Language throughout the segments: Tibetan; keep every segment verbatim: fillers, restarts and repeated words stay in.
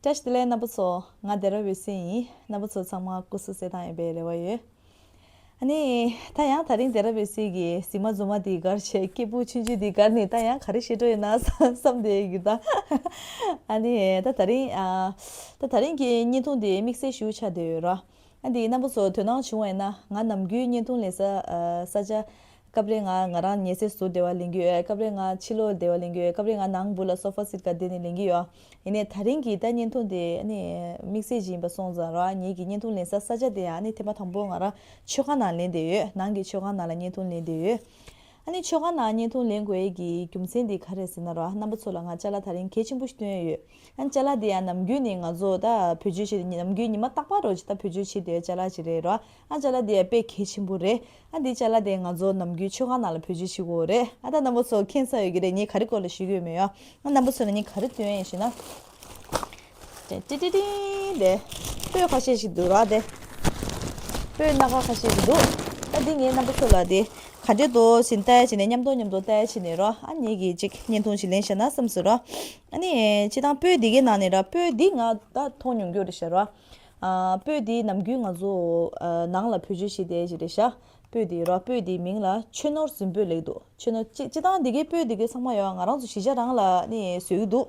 བཀྲ་ཤིས་བདེ་ལེགས་རྣམ་པ་ཚོ། ང་སྡེ་ར་བའི་སྲས་ཡིན། རྣམ་པ་ཚོ་ཚང་མ་སྐུ་གཟུགས་གསལ་ཐང་ཡིན་པའི་རེ་བ་ཡོད། ཨ་ནི། ད་ཡང་དེ་རིང་སྡེ་ར་བའི་སྲས་ཀྱི་གཟིགས་མ་འཛུམ་མ་འདི་གར་བྱས། སྐྱིད་པོ་ཆུང་ཆུང་འདི་གར་ནས་ད་ཡང་ག་རེ་བཤད་འགྲོ་ཡོད་ན་བསམ་བསམ་བསྡད་ཡོད་ད། ཨ་ནི། ད་དེ་རིང་ཨ། ད་དེ་རིང་གི་བརྙན་ཐུང་འདི་དམིགས་བསལ་ཞིག་ཆགས་བསྡད་ཡོད་ར། ཨ་འདི་རྣམ་པ་ཚོ་དོ་སྣང་བྱུང་བ་ཡིན་ན། ང་ནམ་རྒྱུན་བརྙན་ཐུང་ལེན་ས་ཨ་ས་ཆ། སྐབས་རེ་ང་ང་རང་ཉལ་སའི་ཟུར་སྡེ་བ་ལེན་གྱི་ཡོད། སྐབས་རེ་ང་ཕྱི་ལོགས་སྡེ་བ་ལེན་གྱི་ཡོད། སྐབས་རེ་ང་ནང་སྦུག་ལ་སོ་ཕ་སིཊ་སྒང་བསྡད་ནས་ལེན་གྱི་ཡོད། ཡིན་ནའི་དེ་རིང་གི་ད་བརྙན་ཐུང་དེ་ཨ་ནི་དམིགས་བསལ་ཅིག་ཡིན་པ་སོང་ཙང་ར། ངེད་ཀྱི་བརྙན་ཐུང་ལེན་ས་ས་ཆ་དེ་ཡང་ཨ་ནི་ཐེངས་མ་དང་པོ་ང་རང་མཆོད་ཁང་ནང་ལེན་བསྡད་ཡོད། ནང་གི་མཆོད་ཁང་ནང་ལ་བརྙན་ཐུང་ལེན་བསྡད་ཡོད། ཨ་ནི་མཆོད་ཁང་ནང་བརྙན་ཐུང་ལེན་དགོས་ཡས་ཀྱི་རྒྱུ་མཚན་དེ་ག་རེ་ཟེར་ན་ར། རྣམ་པ་ཚོ་ལ་ང་ཅ་ལག་དེ་རིང་གལ་ཆེན་པོ་ཞིག་སྟོན་ཡས་ཡོད། ཨ་ཅ་ལག་དེ་ཡང་ནམ་རྒྱུན་ནས་ང་ཚོ་ད་བེད་སྤྱོད་བྱེད། ནམ་རྒྱུན་ཉི་མ་རྟག་པར་རོ་ཅིག་ད་བེད་སྤྱོད་བྱེད་བསྡད་ཡས་ཅ་ལག་ཅིག་རེད་ར། ཨ་ཅ་ལག་དེ་ཡང་དཔེ་གལ་ཆེན་པོ་རེད། ཨ་འདི་ཅ་ལག་དེ་ང་ཚོ་ནམ་རྒྱུན་མཆོད་ཁང་ནང་ལ་བེད་སྤྱོད་བྱེད་དགོས་རེད། ཨ་ད་རྣམ་པ་ཚོ་མཁྱེན་གསལ་ཡོད་ཀྱི་རེད། ངས་ག་རེ་སྐོར་ལ་ཞུ་གི་ཡོད་མེད་ཡ། ཨ་རྣམ་པ་ཚོ་ལ་ངས་ག་རེ་སྟོན་ཡས་ཡིན་ཞུས་ན། ཏི་ཏི་ཏི་ཏི་དེ། སྤོས་ཁ་ཤས་ཤིག་འདུག་ར་དེ། སྤོས་སྣ་ཁ་ཁ་ཤས་ཤིག་འདུག་ད་འདི་ངས་རྣམ་པ་ཚོ་ལ་དེ་ག་འདྲས་འདུག་ཟེར་ལྟ་ཡ་བྱས་ནས། མཉམ་དུ་མཉམ་དུ་ལྟ་ཡ་བྱས་ནས་ར། ཨ་ངེད་ཀྱིས་ཅིག་བརྙན་ཐུང་ཞིག་ལེན་བཞག་ན་བསམ་སོང་ར། ཨ་ནི་སྤྱིར་བཏང་སྤོས་འདི་གའི་ནང་ནས་ར། སྤོས་འདི་ང་ད་མཐོང་མྱོང་རྒྱུ་རེད་ཤག་ར། ཨ་སྤོས་འདི་ནམ་རྒྱུན་ང་ཚོ་ཨ་ནང་ལ་བེད་སྤྱོད་བྱེད་བསྡད་ཀྱི་རེད་ཤག་སྤོས་འདི་ར། སྤོས་འདིའི་མིང་ལ་ཆུ་ནོར་རྫིང་སྤོས་ལབ་ཀྱི་འདུག་ཆུ་ནོར་སྤྱི་སྤྱིར་བཏང་འདི་གའི་སྤོས་འདི་གའི་ཚང་མ་ཡོད། ང་རང་ཚོ་གཞིས་ཆགས་རང་ལ་ནི་བཟོ་གི་འདུག་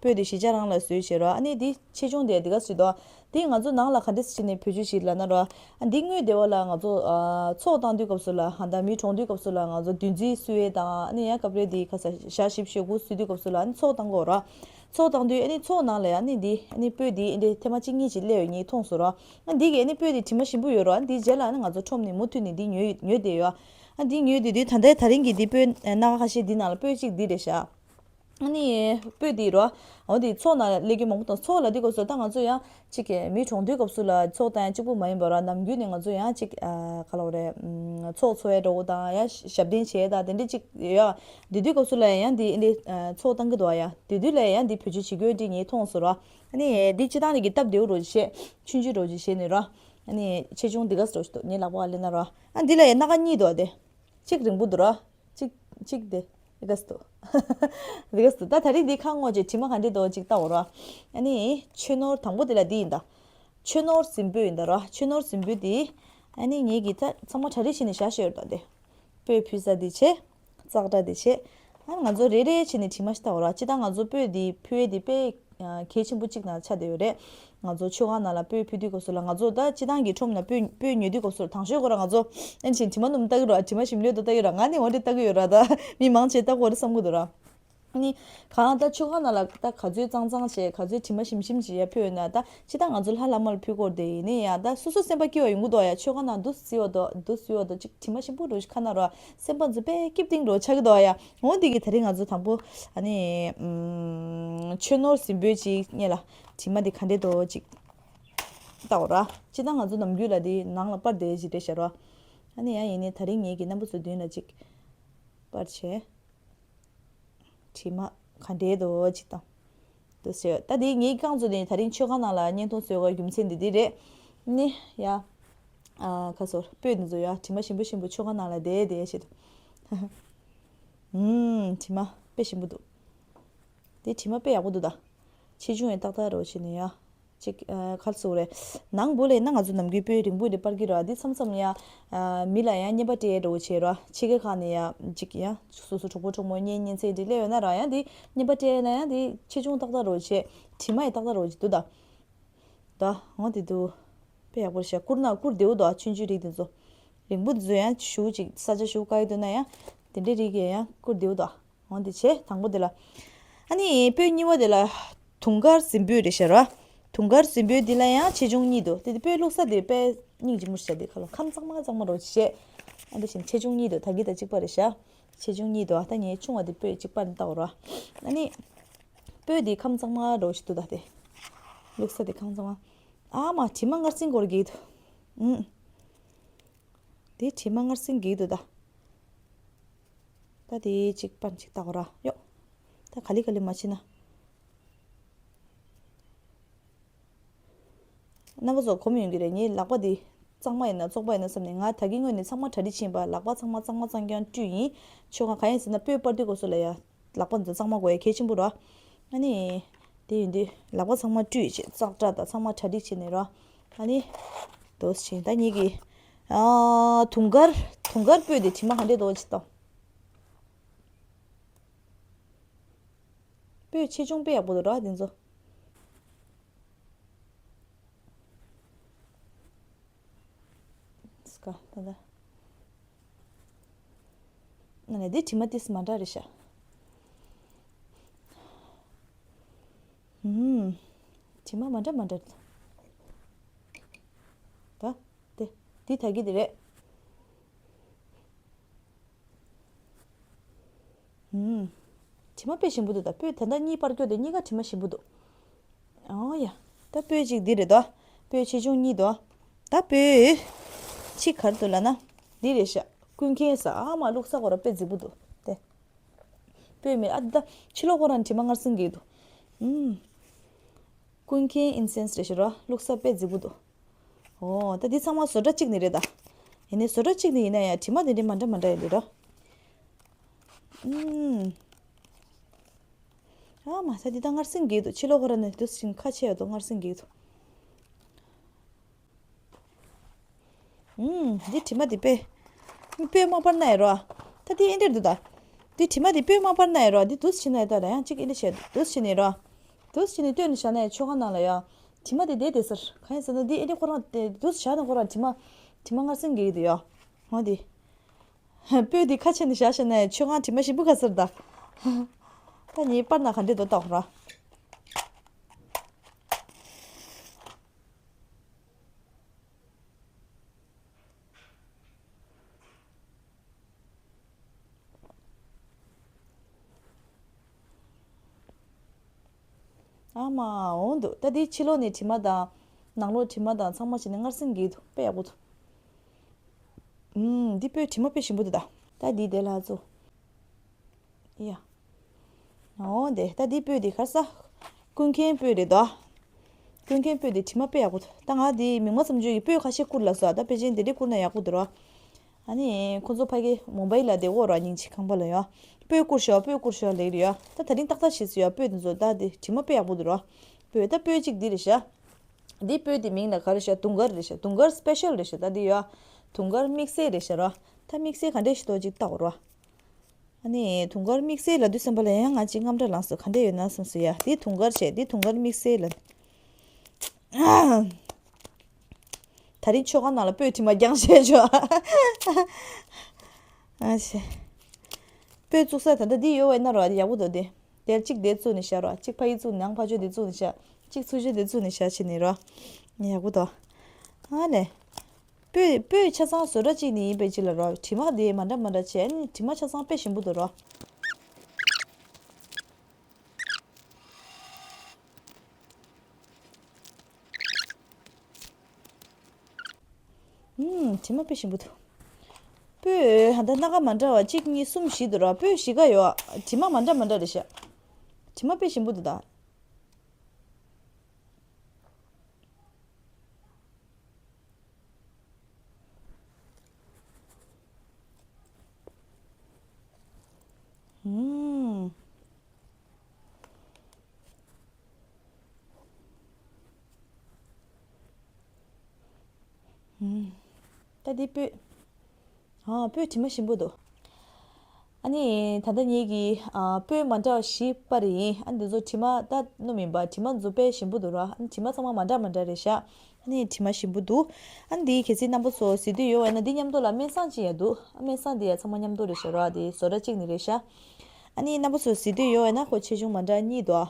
སྤོས་འདི་གཞིས་ཆགས་རང་ལ་བཟོས་བྱས་ར། ཨ་ནི་འདི་ཆེ་ཆུང་དེ་འདི་ག་ཟེར་དོ། འདི་ང་ཚོ་ནང་ལ་ག་འདྲས་བྱས་ནས་བེད་སྤྱོད་བྱེད་ལབ་ན་ར། ཨ་འདི་སྔོན་སྡེ་བ་ལ་ང་ཚོ་ཨ་ཚོགས་བཏང་དུས་སྐབས་སུ་ལ། ཧ་ད་མི་གྲོངས་དུས་སྐབས་སུ་ལ་ང་ཚོ་བདུད་རྩི་བསུ་ཡས་དང་། ཨ་ནི་ཡང་སྐབས་རེ་འདི་ག་ས་ཞག་བཞི་བཅུ་ཞེ་དགུ་བསུ་དུས་སྐབས་སུ་ལ། ཨ་ནི་ཚོགས་བཏང་གི་ཡོད་ར། ཚོགས་བཏང་དུས་ཨ་ནི་ཚོགས་ནང་ལ་ཡ་ཨ་ནི་འདི་ཨ་ནི་སྤོས་འདི་ཨ་ནི་ཐེངས་མ་གཅིག་གཉིས་ཅིག་སླེབས་ཡོད། ངས་མཐོང་སོང་ར། ཨ་འདི་གི་ཨ་ནི་སྤོས་འདི་དྲི་མ་ཞིམ་པོ་ཡོད་ར། ཨ་འདི་རྗེས་ལ་ཨ་ནི་ང་ཚོ་ཁྲོམ་ནས་མུ་མཐུད་ནས་འདི་ཉོས་ཉོས་བསྡད་ཡོད། ཨ་འདི་ཉོས་བསྡད་དུས་ད་ལྟའི་དེ་རིང་གི་འདི་སྤོས་སྣ་ཁ་ཁ་ཤས་འདི་ནང་ལ་སྤོས་གཅིག་འདི་རེད་ཤག་ཨ་ནི་སྤོས་འདི་ར། འོ་འདི་ཚོགས་ནང་སླེབས་རྒྱུ་མང་པོ་དང་། ཚོགས་ལ་དུས་སྐབས་སུ་ད་ང་ཚོ་ཡང་གཅིག་གི་མི་གྲོངས་དུས་སྐབས་སུ་ལ་ཚོགས་བཏང་ཡ་གཅིག་པུ་མ་ཡིན་པ་ར། ནམ་རྒྱུན་ནས་ང་ཚོ་ཡང་གཅིག་ཨ་ག་ལབ་རེད། ཨམ་ཚོགས་འཚོགས་ཡ་འདྲ་བོ་དང་། ཡང་ཞབས་བརྟན་བྱེད་ཡ་དང་དེ་འདྲ་གཅིག་ཡོད་ཡ། དེ་དུས་སྐབས་སུ་ལ་ཡང་འདི་འདི་ཨ་ཚོགས་བཏང་གི་འདུག་ཡ། དེ་དུས་ལ་ཡང་འདི་བེད་སྤྱོད་བྱེད་དགོས་འདི་ངས་མཐོང་སོང་ར། ཨ་ནི་འདི་སྤྱིར་བཏང་ནས་ཀྱི་སྟབས་བདེ་བོ་འདྲ་བོ་ཅིག་བྱས། ཆུང་ཆུང་འདྲ་བོ་ཅིག་བྱས་ནས་ར། ཨ་ནི་ཆེ་ཆུང་འདི་ག་ས་འདྲ་བོ་ཅིག་འདུག་ངས་ལག་པ་ག་ལེན་ན་ར། ཨ་འདི་ལ་ཡང་སྣ་ཁ་གཉིས་འདུག་ཨ་དེ། གཅིག་རིང་པོ་འདུག་ར། གཅིག་གཅིག་དེ། འདི་ག་ས་འདུག་འདི་ག་ས་འདུག་ད་དེ་རིང་འདི་ཁ་སྔོག་བྱས་དྲི་མ་ག་འདྲས་འདུག་ཅིག་ལྟ་འོ་ར། ཨ་ནི་ཆུ་ནོར་དང་པོ་དེ་ལ་འདི་ཡིན་ད། ཆུ་ནོར་རྫིང་སྤོས་ཡིན་ད་ར། ཆུ་ནོར་རྫིང་སྤོས་འདི་ཨ་ནི་ངེད་ཀྱིས་ད་ཚང་མ་གྲ་སྒྲིག་བྱས་ནས་བཞག་བཞག་ཡོད་ད་དེ། སྤོས་ཕུལ་ས་འདི་བྱས། ཙག་སྒྲ་འདི་བྱས། ཨ་ང་ཚོ་རེ་རེ་བྱས་ནས་དྲི་མ་ཞིག་ལྟ་འོ་ར། སྤྱིར་བཏང་ང་ཚོ་སྤོས་འདི་ཕུལ་ཡས་འདི་དཔེ་གལ་ཆེན་པོ་གཅིག་ནང་ཆགས་བསྡད་ཡོད་རེད། ང་ཚོ་མཆོད་ཁང་ནང་ལ་སྤོས་ཕུལ་དུས་སྐབས་སུ་ལ། ང་ཚོ་ད་སྤྱིར་བཏང་གི་ཁྲོམ་ནང་སྤོས་སྤོས་ཉོ་དུས་སྐབས་སུ་ལ། དང་ཤོས་ཁོ་ར་ང་ཚོ་ཨེ་ནི་བྱས་དྲི་མ་སྣུམ་ལྟ་གི་ར། དྲི་མ་ཞིམ་ལོས་དོ་ལྟ་གི་ར། ང་ནི་འོ་འདྲ་ལྟ་གི་ཡོད་ར། ད་མི་མང་ཆེ་ལྟ་གི་ཡོད་རེད་བསམ་གི་འདུག་ར། ཨ་ནི་གང་ལྟར་མཆོད་ཁང་ནང་ལ་ད་ག་ཚོད་གཙང་གཙང་བྱས། ག་ཚོད་དྲི་མ་ཞིམ་ཞིམ་ཅིག་ཡ་ཕུལ་ཡོད་ན། ད་སྤྱིར་བཏང་ང་ཚོ་ལྷ་བླ་མ་ལ་ཕུལ་སྐོར་དེ་ཡིན་ནའི་ཡ། ད་སོ་སོ་སེམས་པ་སྐྱིད་པ་ཡོང་གི་འདུག་ཡ། མཆོད་ཁང་ནང་འདུག་བཟི་བ་འདུག་འདུག་བཟི་བ་འདུག་ཅིག་དྲི་མ་ཞིམ་པོ་འདྲ་བོ་ཞིག་ཁ་ན་ར། སེམས་པ་ཚོ་དཔེ་སྐྱིད་པོ་འདྲ་བོ་ཆགས་ཀྱི་འདུག་ཡ། འོ་འདི་གི་དེ་རིང་ང་ཚོ་དང་པོ་ཨ་ནི་ཨམ་ཆུ་ནོར་རྫིང་སྤོས་ཅིག་སྔོན་ལ་དྲི་མ་འདི་ག་འདྲས་འདུག་ཅིག་ལྟ་འོ་ར། སྤྱིར་བཏང་ང་ཚོ་ནམ་རྒྱུན་ལ་འདི་ནང་ལ་སྤར་བསྡད་ཅིག་རེད་ཤག་ར། ཨ་ནི་ཡང་ཡིན་ནའི་དེ་རིང་ངེད་ཀྱིས་རྣམ་པ་ཚོའི་མདུན་ལ་ཅིག་སྤར་བྱས། དྲི་མ་ག་འདྲས་འདུག་ཅིག་དང་། འདུག་ཟེར། ད་དེ་ངས་རྐང་བཙུགས་ནས་དེ་རིང་མཆོད་ཁང་ནང་ལ་བརྙན་ཐུང་བཟོ་དགོས་རྒྱུ་མཚན་འདི་འདི་རེད། ནི་ཡ། ཨ་ཁ་སོར་སྤོས་འདི་ཚོ་ཡ། དྲི་མ་ཞིམ་པོ་ཞིམ་པོ་མཆོད་ཁང་ནང་ལ་བསྡད་བསྡད་བྱེད་དོ། ཨུམ། དྲི་མ་དཔེ་ཞིམ་པོ་འདུག་དེ་དྲི་མ་དཔེ་ཡག་པོ་འདུག་ད། ཆེ་ཆུང་ཡང་ཏག་ཏག་རོ་བྱས་ནས་ཡ། ཅིག་ཨ་ག་རེ་ཟེར་དགོས་རེད། ནང་སྦུག་ལ་ཡིན་ན་ང་ཚོ་ནམ་རྒྱུན་སྤོས་རིང་པོ་འདི་སྤར་གྱི་རེད། འདི་མཚམས་མཚམས་ཡ། ཨ་མི་ལ་ཡང་རྔན་པ་སྤྲད་འདྲ་བོ་བྱེད་ར། ཕྱི་རྒྱལ་ཁག་ནས་ཡ་ཅིག་ཡ། སོ་སོ་གྲོགས་པོ་གྲོགས་མོ་གཉེན་ཉེ་ཚན་འདི་སླེབས་ཡོད་ན་ར། ཡང་འདི་རྔན་པ་སྤྲད་ན་ཡང་འདི་ཆེ་ཆུང་ཏག་ཏག་འདྲ་བོ་བྱེད། དྲི་མ་ཡང་ཏག་ཏག་འདྲ་བོ་ཅིག་འདུག་ད། ད་འོ་འདི་འདུག་དཔེ་ཡག་པོ་རེད་ཤག་བསྐུར་ན་བསྐུར་བདེ་བོ་འདུག་ཆུང་ཆུང་རིགས་འདི་ཚོ། རིང་པོ་འདི་ཚོ་ཡང་ཞུ་ཅིག་ས་ཆ་ཞུ་དཀའ་གི་འདུག་ན་ཡང་། དེ་འདྲའི་རིགས་ཀྱི་ཡང་བསྐུར་བདེ་བོ་འདུག་འོ་འདི་བྱས། དང་པོ་འདི་ལ། ཨ་ནི་སྤོས་གཉིས་པ་འདི་ལ། དུང་དཀར་རྫིང་སྤོས་རེད་ཤག་ར། དུང་དཀར་རྫིང་སྤོས་འདི་ལ་ཡང་ཆེ་ཆུང་གཉིས་འདུག་དེ་དེ་སྤོས་བླུགས་ས་དེ་དཔེ་སྙིང་རྗེ་མོ་ཤག་དེ་ཁ་ལོ་ཁམ་གཙང་མ་གཙང་མ་རོ་བྱས། ཨ་འདི་བཞིན་ཆེ་ཆུང་གཉིས་འདུག་ད་གི་ད་གཅིག་པ་རེད་ཤག་ཆེ་ཆུང་གཉིས་འདུག་ཨ་ད་ངས་ཆུང་བ་དེ་སྤོས་གཅིག་པ་ནི་ལྟ་འོ་ར། ཨ་ནི། སྤོས་དེ་ཁམ་གཙང་མ་རོ་ཞིག་འདུག་ད་དེ། བླུགས་ས་དེ་ཁམ་གཙང་མ། ཨ་མ་དྲི་མ་མངར་སིང་སྐོར་གྱི་འདུག་ཨུམ། དེ་དྲི་མ་མངར་སིང་གི་འདུག་ད། ད་དེ་གཅིག་པ་ནི་གཅིག་བཏགས་ར་ཡོ། ད་ག་ལེ་ག་ལེ་མ་བྱེད་ན། རྣམ་པ་ཚོ་གོམས་ཡོང་གི་རེད། ངའི་ལག་པ་འདི་གཙང་མ་ཡིན་ན་བཙོག་པ་ཡིན་ན་བསམ་ནས། ང་ད་གིན་སྔོན་ནས་ཚང་མ་གྲ་སྒྲིག་བྱས་པ། ལག་པ་ཚང་མ་གཙང་མ་གཙང་རྐྱང་བཀྲུས་ཡིན། ཆོ་ག་ག་ཡིན་ཟེར་ན་སྤོས་སྤར་དུས་སྐབས་སུ་ལ་ཡ། ལག་པ་འདི་གཙང་མ་དགོས་ཡ་གལ་ཆེན་པོ་རེད། ཨ་ནི། དེ་ཡིན་དུས་ལག་པ་ཚང་མ་བཀྲུས་བྱས་ཙག་སྒྲ་དང་ཚང་མ་གྲ་སྒྲིག་བྱས་ནས་རོ། ཨ་ནི། དོ་ཟེར་ད་ངེད་ཀྱི། ཨ། དུང་དཀར་དུང་དཀར་སྤོས་དེ་དྲི་མ་ག་འདྲས་འདུག་ཅིག་ལྟ། སྤོས་ཆེ་ཆུང་དཔེ་ཡག་པོ་འདུག་ར་དེ་ཚོ། སྐ་ད་ད། ཨ་ནི་འདི་དྲི་མ་ཏིས་མ་འདྲ་རེད་ཤག་ཧུམ། དྲི་མ་མ་འདྲ་མ་འདྲ་རེད། ད། དེ། འདི་ད་གི་དེ་རེད། ཧུམ། དྲི་མ་དཔེ་ཞིམ་པོ་འདུག་ད་སྤོས་ད་ལྟ་གཉིས་པར་སྐྱོ་དེ་གཉིས་ཀ་དྲི་མ་ཞིམ་པོ་འདུག་ཨོ་ཡ། ད་སྤོས་གཅིག་འདི་རེད་དོ། སྤོས་ཆེ་ཆུང་གཉིས་དོ། ད་སྤོས། གཅིག་གར་འདུག་ལབ་ན། འདི་རེད་ཤག་ཀུན་མཁྱེན་ཟེར་ཨ་མ་བླུགས་ས་ཁོ་ར་དཔེ་མཛེས་པོ་འདུག་དེ། སྤོས་མེད་ཨ་ད་ཕྱི་ལོགས་ཁོ་རང་དྲི་མ་མངར་སིང་གི་འདུག་ཨུམ། ཀུན་མཁྱེན་ཨིན་སེན་སི་རེད་ཤག་ར་བླུགས་ས་དཔེ་མཛེས་པོ་འདུག་ཨོ་ད་འདི་ཚང་མ་བཟོ་གྲྭ་གཅིག་ནས་རེད་ད། ཡིན་ནའི་བཟོ་གྲྭ་གཅིག་ནས་ཡིན་ན་ཡང་དྲི་མ་དེ་འདྲའི་མ་འདྲ་མ་འདྲ་ཡོད་འདུག་ར། ཨུམ། ཨ་མ་ས་འདི་ད་མངར་སིང་གི་འདུག་ཕྱི་ལོགས་ཁོ་ར་ནས་འདུག་ཞིང་ཁ་ཕྱེ་ཡོད་འདུག་མངར་སིང་གི་འདུག་ཨུམ། འདི་དྲི་མ་འདི་དཔེ། སྤོས་མ་སྤར་ན་ཡ་རོ། ད་འདི་ཨེ་འདྲ་འདུག་ད། འདི་དྲི་མ་འདི་སྤོས་མ་སྤར་ན་ཡ་རོ། འདི་འདུག་བྱེད་ན་ཡ་ད་ལ་ཡང་གཅིག་ཨེ་འདྲ་བྱེད་འདུག་བྱེད་ནི་རོ། འདུག་བྱེད་ནི་སྟོན་ནི་བཞག་ན་ཡ་མཆོད་ཁང་ནང་ལ་ཡ། དྲི་མ་འདི་བསྡད་བསྡད་ཟེར་གང་ཡིན་ཟེར་ན་འདི་ཨེ་འདྲ་ཁོ་རང་དེ་འདུག་བྱ་ན་ཁོ་རང་དྲི་མ། དྲི་མ་མངར་སེམས་འགེལ་གྱི་འདུག་ཡ། འོ་འདི། སྤོས་འདི་ཁ་ཕྱེ་ནི་བཞག་བཞག་ན་ཡ་མཆོད་ཁང་དྲི་མ་ཞིམ་པོ་ག་ཟེར་ད། ད་ངས་སྤར་ན་ག་འདྲ་འདུག་ལྟ་ཁོ་ར། ཨ་མ་འོང་འདུག་ད་འདི་ཕྱི་ལོགས་ནས་དྲི་མ་དང་། ནང་ལོགས་དྲི་མ་དང་ཚང་མ་བྱས་ནས་མངར་སེམས་འགེལ་འདུག་དཔེ་ཡག་པོ་འདུག་ཨུམ། འདི་སྤོས་དྲི་མ་དཔེ་ཞིམ་པོ་འདུག་ད། ད་འདི་དེ་ལ་ཚོ། ཡ། འོ་དེ་ད་འདི་སྤོས་འདི་གར་ས། ཀུན་མཁྱེན་སྤོས་རེད་དོ། ཀུན་མཁྱེན་སྤོས་འདི་དྲི་མ་དཔེ་ཡག་པོ་འདུག་ད་ང་འདི་མིག་མ་ཙམ་བརྗོད་ཀྱི་སྤོས་ཁ་ཤས་བསྐུར་ལ་སོ་ད་དཔེ་ཅན་དེ་འདྲས་བསྐུར་ན་ཡག་པོ་འདུག་རོ། ཨ་ནི་ཁོ་ཚོ་ཕ་གི་མུམ་བྷའི་ལ་དེ་འོ་ར་སྙིང་རྗེ་ཁང་པ་ལ་ཡོད། སྤོས་བསྐུར་ཤོག་སྤོས་བསྐུར་ཤོག་ལེགས་རེད་ཡོད། ད་ད་རིང་ཏག་ཏག་བྱས་སུ་ཡོད་སྤོས་དེ་ཚོ་ད་དེ་དྲི་མ་དཔེ་ཡག་པོ་འདུག་རོ། སྤོས་ད་སྤོས་གཅིག་འདི་རེད་ཤག་འདི་སྤོས་དེ་མིང་ལ་ག་རེ་ཤག་དུང་དཀར་རེད་ཤག་དུང་དཀར་སི་པེ་ཤལ་རེད་ཤག་ད་འདི་ཡོད། དུང་དཀར་དམིགས་བསལ་རེད་ཤག་རོ། ད་དམིགས་བསལ་ག་འདྲས་ཤིག་འདུག་ཅིག་བལྟ་དགོས་རོ། ཨ་ནི་དུང་དཀར་དམིགས་བསལ་ལབ་དུས་ཙམ་པ་ལ་ཡང་ང་གཅིག་དངངས་སྐྲག་ལངས་སོང་ག་འདྲས་ཡོད་ན་བསམ་སོང་ཡ་འདི་དུང་དཀར་བྱས་འདི་དུང་དཀར་དམིགས་བསལ་ལབ། ད་རིང་མཆོད་ཁང་ནང་ལ་སྤོས་དྲི་མ་རྒྱང་བཤད་ཆོག་ཨ་ཤེ། སྤོས་བཙུགས་ས་ད་ལྟ་འདི་ཡོད་བས་ན་རོ་ཡག་པོ་འདུག་སྟེ། དེར་གཅིག་དེ་བཙུགས་ནས་བཞག་རོ་གཅིག་ཕ་ཡི་བཙུགས་ནས་ནང་ཕ་ཆོས་དེ་བཙུགས་ནས་བཞག་གཅིག་ཚུར་ཕྱོགས་དེ་བཙུགས་ནས་བཞག་བྱས་ནས་རོ། ཡག་པོ་འདུག་ཨ་ནས། སྤོས་སྤོས་ཆ་ཚང་བཟོ་གྲྭ་གཅིག་ནས་ཡིན་པའི་གཅིག་ལ་རོ་དྲི་མ་དེ་མ་འདྲ་མ་འདྲ་བྱས་ཨ་ནི་དྲི་མ་ཆ་ཚང་དཔེ་ཞིམ་པོ་འདུག་རོ། ཨུམ། དྲི་མ་དཔེ་ཞིམ་པོ་འདུག་སྤོས་ཧ་ད་སྣ་ཁ་མ་འདྲ་བ་གཅིག་གཉིས་གསུམ་བཞི་འདུག་ར་སྤོས་བཞི་ཀ་ཡོད། དྲི་མ་མ་འདྲ་མ་འདྲ་རེད་ཤག་དྲི་མ་དཔེ་ཞིམ་པོ་འདུག་ད། ཨུམ། ད་འདི་སྤོས། ཨ་སྤོས་དྲི་མ་ཞིམ་པོ་འདུག་ཨ་ནི་ད་ལྟ་ངེད་ཀྱིས་ཨ་སྤོས་མ་འདྲ་བ་བཞི་སྤར་ཡིན། ཨ་འདི་ཚོ་དྲི་མ་ད་ནོ་མིན་པ་དྲི་མ་མཛུབ་པས་ཞིམ་པོ་འདུག་ར། ཨ་ནི་དྲི་མ་ཚང་མ་མ་འདྲ་མ་འདྲ་རེད་ཤག་ཨ་ནི་དྲི་མ་ཞིམ་པོ་འདུག་ཨ་ནི་འདི་གལ་སྲིད་རྣམ་པ་ཚོ་གཟིགས་འདོད་ཡོད་བས་ན་འདི་མཉམ་དུ་ལ་སྨན་བཟང་ཅིག་ཡང་འདུག་ཨ་སྨན་བཟང་འདི་ཡང་ཚང་མ་མཉམ་དུ་རེད་ཤག་ར། འདི་བཟོ་གྲྭ་གཅིག་ནས་རེད་ཤག་ཨ་ནི་རྣམ་པ་ཚོ་གཟིགས་འདོད་ཡོད་བས་ན་ཁོ་ཆེ་ཆུང་མ་འདྲ་གཉིས་འདུག་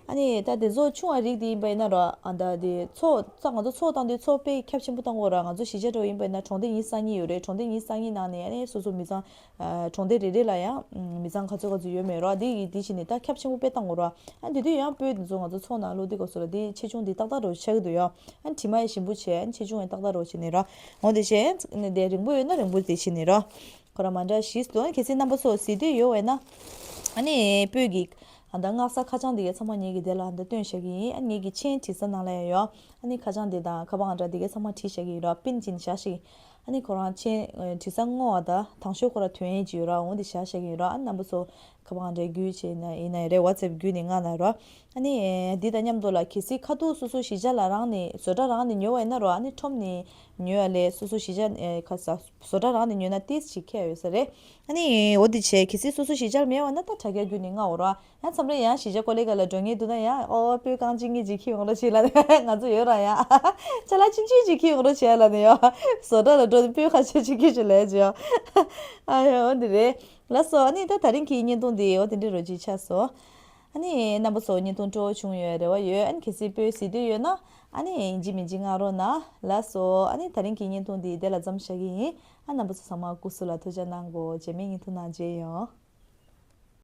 ཨ་ནི་ད་དེ་ཚོ་ཆུང་བ་རིགས་དེ་ཡིན་པ་ཡིན་ན་ར་ཨ་ད་དེ་ཚོགས་ང་ཚོ་ཚོགས་བཏང་དུས་ཚོགས་དཔེ་ཁྱབ་ཆེན་པོ་བཏང་དགོས་ར། ང་ཚོ་གཞིས་ཆགས་འདྲ་བོ་ཡིན་པ་ཡིན་ན་གྲོང་སྡེ་ཉི་ཤུ་རྩ་གཉིས་ཡོད་རེད། གྲོང་སྡེ་ཉི་ཤུ་རྩ་གཉིས་ནང་ནས་ཨ་ནི་སོ་སོ་མི་ཚང་གྲོང་སྡེ་རེ་རེ་ལ་ཡང་མི་ཚང་ག་ཚོད་ག་ཚོད་ཡོད་མེད་ར། དེ་ཡི་དེ་བྱས་ནས་ད་ཁྱབ་ཆེན་པོ་དཔེ་བཏང་དགོས་ར། ཨ་དེ་དུས་ཡང་སྤོས་དེ་ཚོ་ང་ཚོ་ཚོགས་ནང་བླུགས་དུས་སྐབས་སུ་ར་དེ་ཆེ་ཆུང་དེ་ཏག་ཏག་འདྲ་བོ་ཆགས་ཀྱི་འདུག་ཡ། ཨ་ནི་དྲི་མ་ཡང་ཞིམ་པོ་བྱས། ཨ་ནི་ཆེ་ཆུང་ཡང་ཏག་ཏག་འདྲ་བོ་བྱས་ནས་ར། འོ་དེ་བྱས་ཨ་ནི་དེ་རིང་པོ་ཡོད་ན་རིང་པོ་དེ་བྱས་ནས་ར། ཁོ་རང་མ་འདྲ་བཞི་འདུག་ཨ་ནི་གལ་སྲིད་རྣམ་པ་ཚོ་གཟིགས་འདོད་ཡོད་བས་ན། ཨ་ནི་སྤོས་ཀྱི་ཨ་ད་མངགས་ས་ཁ་བྱང་དེ་གའི་ཚང་མ་ངེད་ཀྱི་དེ་ལ་ཨ་ད་སྟོན་བཞག་གི་ཡིན། ཨ་ནི་ངེད་ཀྱི་མཆན་བྲིས་ས་ནང་ལ་ཡང་ཡོད། ཨ་ནི་ཁ་བྱང་དེ་དང་ཁ་པར་ཨང་གྲངས་དེ་གའི་ཚང་མ་བྲིས་བཞག་གི་ཡིན་ར། པིན་བྱས་ནས་བཞག་ཞིག་ཨ་ནི་ཁོ་རང་ཆེན་དྲི་ཟ་སྔོ་བ་དང་དང་ཤོས་ཁོ་རང་དོན་ཡས་ཅིག་ཡོད་ར། འོ་འདི་བཞག་བཞག་གི་ཡོད་ར། ཨ་ནི་རྣམ་པ་ཚོ་ཁ་པར་འདྲ་བརྒྱུད་བྱས་ན་ཡིན་ན་རེད། ཝ་ཙེབ་བརྒྱུད་ནས་མངགས་ན་ར། ཨ་ནི་འདི་དང་མཉམ་དུ་ལ་གལ་སྲིད་ཁ་ཐུག་སོ་སོ་གཞིས་ཆགས་ལ་རང་ནས་བཟོ་གྲྭ་རང་ནས་ཉོ་བ་ཡིན་ན་ར། ཨ་ནི་ཁྲོམ་ནས་ཉོ་ཡ་ལས་སོ་སོ་གཞིས་ཆགས་ཁ་ས་བཟོ་གྲྭ་རང་ནས་ཉོས་ན་ཏིས་ཞིག་ཁེ་ཡོད་ས་རེད། ཨ་ནི་འོ་འདི་བྱས་གལ་སྲིད་སོ་སོ་གཞིས་ཆགས་མེད་པ་ན་ད་དྲ་རྒྱ་བརྒྱུད་ནས་མངགས་འོ་ར། ཡང་མཚམས་རེ་ཡང་གཞིས་ཆགས་ཀོ་ལི་གྷལ་ལ་འགྲོ་མཁན་འདུག་ན་ཡང་ཨོ་སྤོས་རྐང་གཅིག་གཉིས་ཅིག་ཁྱེར་ཡོང་རོགས་བྱེད་ལབ་ནས། ང་ཚོ་ཡོད་ར་ཡ། ཅ་ལག་ཆུང་ཆུང་ཅིག་ཁྱེར་ཡོང་རོགས་བྱེད་ལབ་ནས་ཡ། བཟོ་གྲྭ་ལ་འགྲོ་ནས་སྤོས་ཁ་ཤས་ཅིག་ཁྱེར་ཤོག་ལབ་ཅིག་ཡ། ཨ་ཡ་འོ་འདི་རེད། ལགས་སོ། ཨ་ནི་ད་དེ་རིང་གི་བརྙན་ཐུང་འདི་འོ་དེ་འདྲ་རོ་ཅིག་ཆགས་སོང་། ཨ་ནི་རྣམ་པ་ཚོ་བརྙན་ཐུང་སྤྲོ་བོ་བྱུང་ཡོད་རེ་བ་ཡོད། ཨ་ནི་གལ་སྲིད་སྤོས་གཟིགས་འདོད་ཡོད་ན་ཨ་ནི་ཡིན་གཅིག་མིན་གཅིག་མངགས་རོགས་གནང་། ལགས་སོ། ཨ་ནི་དེ་རིང་གི་བརྙན་ཐུང་འདི་དེ་ལ་མཚམས་བཞག་གི་ཡིན། ཨ་རྣམ་པ་ཚོ་ཚང་མ་སྐུ་གཟུགས་ལ་ཐུགས་ཅག་གནང་གོ། རྗེས་མའི་བརྙན་ཐུང་ནང་མཇལ་ཡོང་།